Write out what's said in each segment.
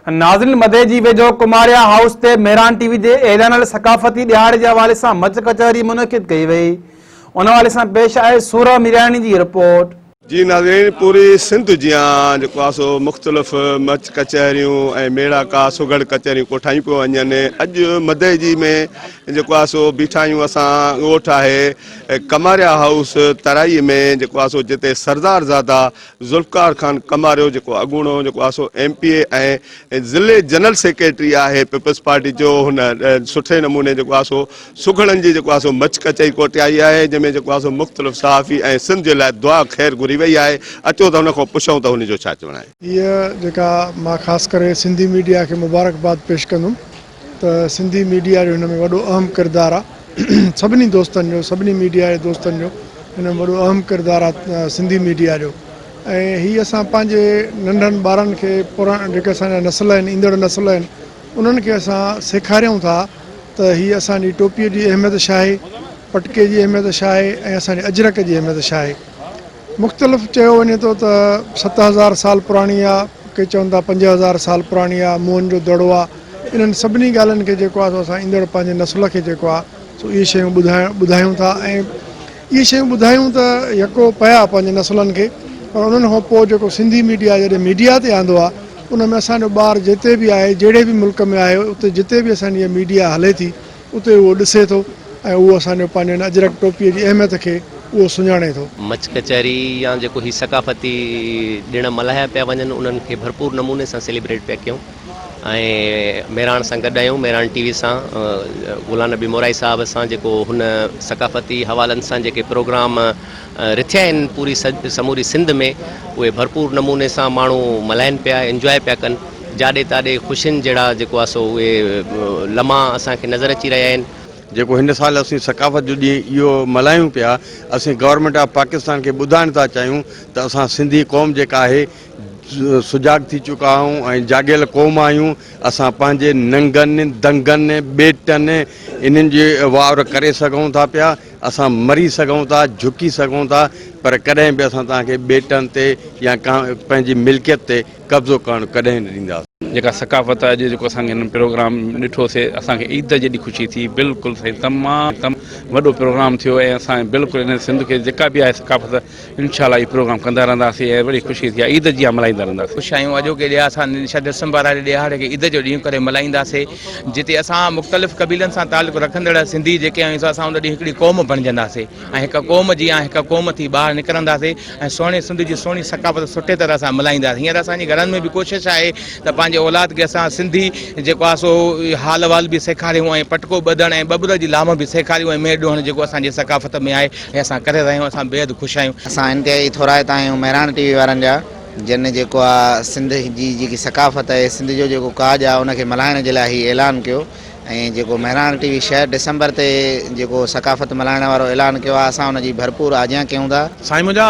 ناظرين مدئجي ويجهو ڪماريا هائوس تي مهراڻ ٽي وي جي اعلانيل ثقافتي ڏهاڙي جي حوالي سان مچ ڪچهري منعقد ڪئي وئي ان حوالي سان پيش آهي سوره ميراڻي جي رپورٽ. جي ناظرين پوري سنڌ جيان جيڪو آهي سو مختلف مچ ڪچهريون ۽ ميڙاڪا سگهڙ ڪچهريون ڪوٺايون پيون وڃن اڄ مدئجي ۾ جيڪو آهي سو بيٺا آهيون اسان ڳوٺ آهي ڪماريا هائوس ترائي ۾ جيڪو آهي سو جتي سردار زاده ذوالفقار خان ڪماريو جيڪو اڳوڻو جيڪو آهي سو ايم پي اي ۽ ضلعي جنرل سيڪريٽري آهي پيپلز پارٽي جو هن سٺي نموني جيڪو آهي سو سگهڙن جي جيڪو آهي سو مچ ڪچهري ڪوٺائي آهي جنهن ۾ جيڪو آهي سو مختلف صحافي ۽ سنڌ جي لاء دعا خير گهري وئي آهي اچو ته هن کان پڇون ته هن جو ڇا چوڻ آهي. هيء جيڪا مان خاص ڪري سنڌي ميڊيا کي مبارڪباد پيش ڪندم ته سنڌي ميڊيا جو هن ۾ وڏو اهم ڪردار آ سڀني دوستن جو سڀني ميڊيا جي دوستن جو هن ۾ وڏو اهم ڪردار آ سنڌي ميڊيا جو ۽ هي اسان پنهنجي ننڍن ٻارن کي پراڻ جيڪي اسان جا نسل آهن ايندڙ نسل آهن انهن کي اسان سيکاريون ٿا ته هي اسان جي ٽوپي جي اهميت ڇا آهي پٽڪي جي اهميت ڇا آهي ۽ اسان جي اجرڪ جي اهميت ڇا آهي مختلف چيو وڃي ٿو ته 7000 سال پراڻي آ، ڪي چون ٿا 5000 سال پراڻي آ، موهن جو دڙو آ، انهن سڀني ڳالهين کي جيڪو آ سو اسان ايندڙ پنهنجي نسل کي جيڪو آ سو اهي شيون ٻڌائڻ ٻڌايون ٿا ۽ اهي شيون ٻڌايون ته يڪو پيا پنهنجي نسلن کي پر انهن کان پوء جيڪو سنڌي ميڊيا جڏهن ميڊيا تي آندو آ ان ۾ اسان جو ٻار جتي به آهي جهڙي به ملڪ ۾ آهي اتي جتي به اسان جي اها ميڊيا هلي ٿي اتي اهو ڏسي ٿو ۽ اهو اسان جو پنهنجي ان اجرڪ ٽوپيء جي اهميت کي اهو سڃاڻي ٿو. مچ ڪچهري يا جيڪو هي ثقافتي ڏڻ ملهايا پيا وڃن انهن کي ڀرپور نموني سان سيليبريٽ پيا ڪيون ۽ مهراڻ سان گڏ آهيون مهراڻ ٽي وي سان غلام نبي مورائي صاحب سان جيڪو هن ثقافتي حوالن سان جيڪي پروگرام رٿيا آهن پوري سموري سنڌ ۾ اهي ڀرپور نموني سان ماڻهو ملهائن پيا انجواء پيا ڪن جاڏي تاڏي خوشين جهڙا جيڪو آهي سو اهي لمحا اسان کي نظر اچي رهيا آهن. جيڪو هن سال اسين ثقافت جو ڏينهن اهو ملهايون پيا اسين گورنمينٽ آف پاڪستان کي ٻڌائڻ ٿا چاهيون ته اسان سنڌي قوم جيڪا آهي سجاڳ ٿي چڪا آهيون ۽ جاڳيل قوم آهيون اسان پنهنجي ننگن دنگن ٻيٽن انهن جي واور ڪري سگهون ٿا پيا اسان مري سگهون ٿا، جهڪي سگهون ٿا، پر ڪڏهن به اسان توهان کي ٻيٽن تي يا پنهنجي ملڪيت تي قبضو ڪرڻ ڪڏهن نه ڏينداسين. جيڪا ثقافت اڄ جيڪو اسان کي هن پروگرام ڏٺو سي اسان کي عيد جيڏي خوشي ٿي بلڪل سائين تمام وڏو پروگرام ٿيو ۽ اسان بلڪل ان سنڌ کي جيڪا به آهي ثقافت انشاء الله هي پروگرام ڪندا رهنداسين ۽ وڏي خوشي ٿي عيد جيان ملهائيندا رهنداسين. خوش آهيون اڄوڪي ڏيهه اسان ڇهه ڊسمبر واري ڏهاڙي کي عيد جو ڏينهن ڪري ملهائينداسين جتي اسان مختلف قبيلن سان تعلق رکندڙ سنڌي جيڪي آهيون سو اسان ان ڏينهن هڪڙي قوم بڻجنداسين ۽ هڪ قوم جيان هڪ قوم ٿي ٻاهر نڪرنداسين ۽ سهڻي سنڌ جي سهڻي ثقافت سٺي طرح سان ملهائينداسين هينئر اسان جي گهرن ۾ به ڪوشش آهي ته پنهنجي اولاد کي اسان سنڌي جيڪو آهي سو حال احوال به سيکاريون ۽ پٽڪو ٻڌڻ ۽ ٻٻر جي لام به سيکاريون ۽ ميڙ ڏوهڻ جيڪو اسان جي ثقافت ۾ آهي ۽ اسان ڪري رهيا آهيون اسان بيحد خوش آهيون. اسان انتهائي ٿورائتا آهيون مهراڻ ٽي وي وارن جا جن جيڪو آ سنڌ جي جيڪي ثقافت آهي سنڌ جو جيڪو ڪاڄ آ ان کي ملهائڻ جي لاء هي اعلان ڪيو ۽ جيڪو مهراڻ ٽي وي ڇهه ڊسمبر تي جيڪو ثقافت ملهائڻ وارو اعلان ڪيو آ اسان ان جي ڀرپور آجيان ڪيون ٿا. سائين منهنجا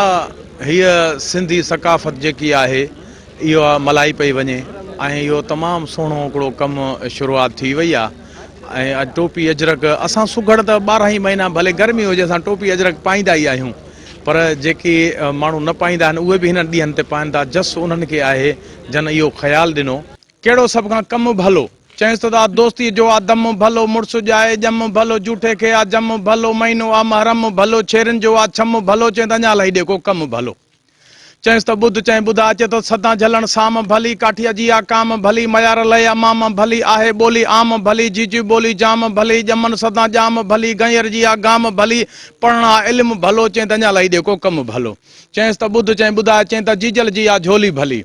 هيء سنڌي ثقافت جيڪي آهي اها ملهائي پئي وڃي ۽ اهو تمام سهڻو هڪڙو ڪم شروعات ٿي وئي آ. ۽ اڄ ٽوپي اجرڪ اسان سگهڙ ته ٻارهن ئي مهينا ڀلي گرمي هجي اسان ٽوپي اجرڪ پائيندا ئي آهيون پر جيڪي ماڻهو نه پائيندا آهن اهي به هنن ڏينهن تي پائن ٿا جس انهن کي آهي جن اهو خيال ڏنو. ڪهڙو سڀ کان ڪم ڀلو؟ چئينس ته آ دوستيء جو آ دم ڀلو، مڙس ڄائي ڄم ڀلو، جوٺي کي آ جم ڀلو، مهينو آ محرم ڀلو، ڇيرين جو آ ڇم ڀلو، چئين ته اڃا الائي ڏي ڪو ڪم ڀلو. چئينس ته ٻڌ، چئين ٻڌاء، چئي ٿو سدا جهلڻ سام ڀلي، ڪاٺيء جي آ ڪام ڀلي، ميار لئي آ مام ڀلي، آهي ٻولي عام ڀلي، جيجي ٻولي جام ڀلي، ڄمن سدا ڄام ڀلي، گنير جي آ گام ڀلي، پڙهڻ آ علم ڀلو، چئين ته اڃا لئي ڏي ڪو ڪم ڀلو. چئينس ته ٻڌ، چئين ٻڌاء، چئين ته جيجل جي آ جهولي ڀلي.